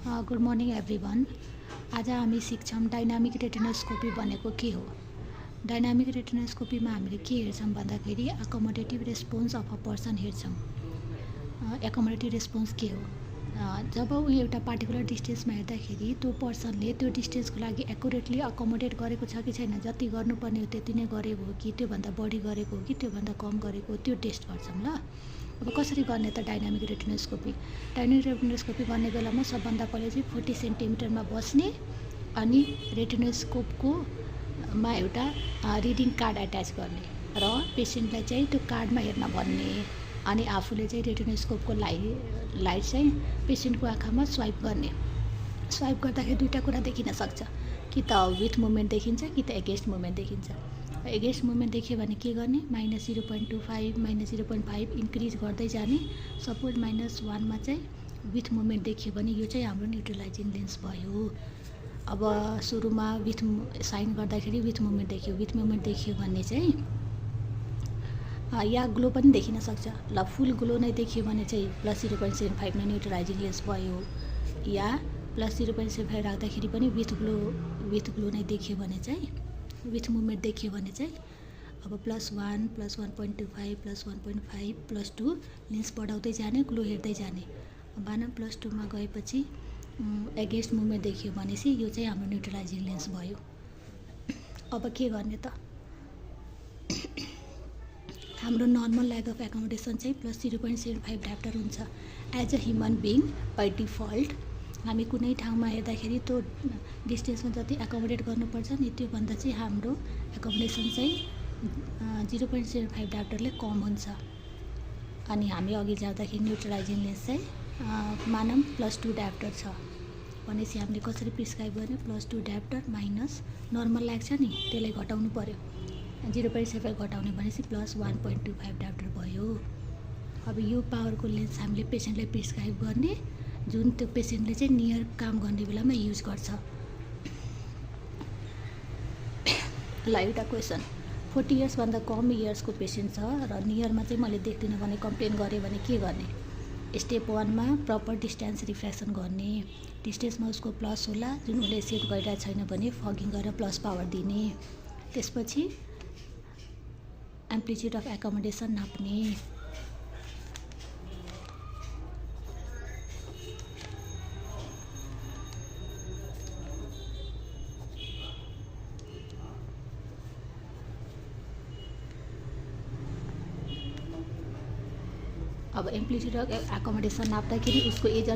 Good morning everyone. आज हामी सिक्छौँ डाइनामिक रेटिनोस्कोपी भनेको के हो। डाइनामिक रेटिनोस्कोपीमा हामीले के हेर्छौँ भन्दाखेरि एकोमोडेटिभ रेस्पोन्स अफ अ पर्सन हेर्छौँ। एकोमोडेटिभ रेस्पोन्स के हो, जब ऊ एउटा पार्टिकुलर डिस्टेन्समा हेर्दाखेरि त्यो पर्सनले त्यो डिस्टेन्सको लागि एकुरेटली अकोमोडेट गरेको छ कि छैन, जति गर्नुपर्ने हो त्यति नै गरेको हो कि त्योभन्दा बढी गरेको हो कि त्योभन्दा कम गरेको हो, त्यो टेस्ट गर्छौँ ल। अब कसरी गर्ने त डाइनामिक रेटिनोस्कोपी। डाइनामिक रेटिनोस्कोपी गर्ने बेलामा सबभन्दा पहिले चाहिँ 40 सेन्टिमिटरमा बस्ने अनि रेटिनोस्कोपको मा एउटा रिडिङ कार्ड एट्याच गर्ने र पेसेन्टलाई चाहिँ त्यो कार्डमा हेर्न भन्ने अनि आफूले चाहिँ रेटिनोस्कोपको लाइट चाहिँ पेसेन्टको आँखामा स्वाइप गर्ने। स्वाइप गर्दाखेरि दुईवटा कुरा देखिन सक्छ, कि त विथ मुभमेन्ट देखिन्छ कि त एगेन्स्ट मुभमेन्ट देखिन्छ। एगेन्स्ट मुभमेन्ट देखियो भने के गर्ने, -0.25 -0.5 इन्क्रिज गर्दै जाने। सपोज -1मा चाहिँ विथ मुभमेन्ट देखियो भने यो चाहिँ हाम्रो न्युट्रलाइजिङ लेन्स भयो। अब सुरुमा विथ साइन गर्दाखेरि विथ मुभमेन्ट देखियो, विथ मुभमेन्ट देखियो भने चाहिँ या ग्लो पनि देखिन सक्छ। ल फुल ग्लो नै देखियो भने चाहिँ +0.75 नै न्युट्रलाइजिङ लेन्स भयो, या +0.75 राख्दाखेरि पनि विथ ग्लो नै देखियो भने चाहिँ, विथ मुभमेन्ट देखियो भने चाहिँ अब +1 +1.25 +1.5 +2 लेन्स बढाउँदै जाने, ग्लो हेर्दै जाने। मानौँ +2मा गएपछि एगेन्स्ट मुभमेन्ट देखियो भनेपछि यो चाहिँ हाम्रो न्युट्रलाइजिङ लेन्स भयो। अब के गर्ने त, हाम्रो नर्मल ल्याग अफ एकोमोडेसन चाहिँ +0.75 डाप्टर हुन्छ। As a human being by default हामी कुनै ठाउँमा हेर्दाखेरि त्यो डिस्टेन्समा जति एकोमोडेट गर्नुपर्छ नि त्योभन्दा चाहिँ हाम्रो एकोमोडेसन चाहिँ 0.75 डाप्टरले कम हुन्छ। अनि हामी अघि जाँदाखेरि न्युट्रलाइजिङ लेन्स चाहिँ मानौँ +2 डाप्टर छ भनेपछि हामीले कसरी प्रिस्क्राइब गर्ने, +2 डाप्टर माइनस नर्मल ल्याग छ नि त्यसलाई घटाउनु पऱ्यो, 0.75 घटाउने भनेपछि +1.25 डाप्टर भयो। अब यो पावरको लेन्स हामीले पेसेन्टलाई प्रिस्क्राइब गर्ने, जुन त्यो पेसेन्टले चाहिँ नियर काम गर्ने बेलामा युज गर्छ। ल एउटा क्वेसन, 40 इयर्सभन्दा कम इयर्सको पेसेन्ट छ र नियरमा चाहिँ मैले देख्दिनँ भने कम्प्लेन गरेँ भने के गर्ने। स्टेप 1मा प्रपर डिस्टेन्स रिफ्र्याक्सन गर्ने, डिस्टेन्समा उसको प्लस होला, जुन उसले सेट गरिरहेको छैन भने फगिङ गरेर प्लस पावर दिने। त्यसपछि एम्प्लिट्युड अफ एकोमोडेसन नाप्ने। अब एम्प्लिट्युड अफ एकोमोडेसन नाप्दाखेरि उसको एज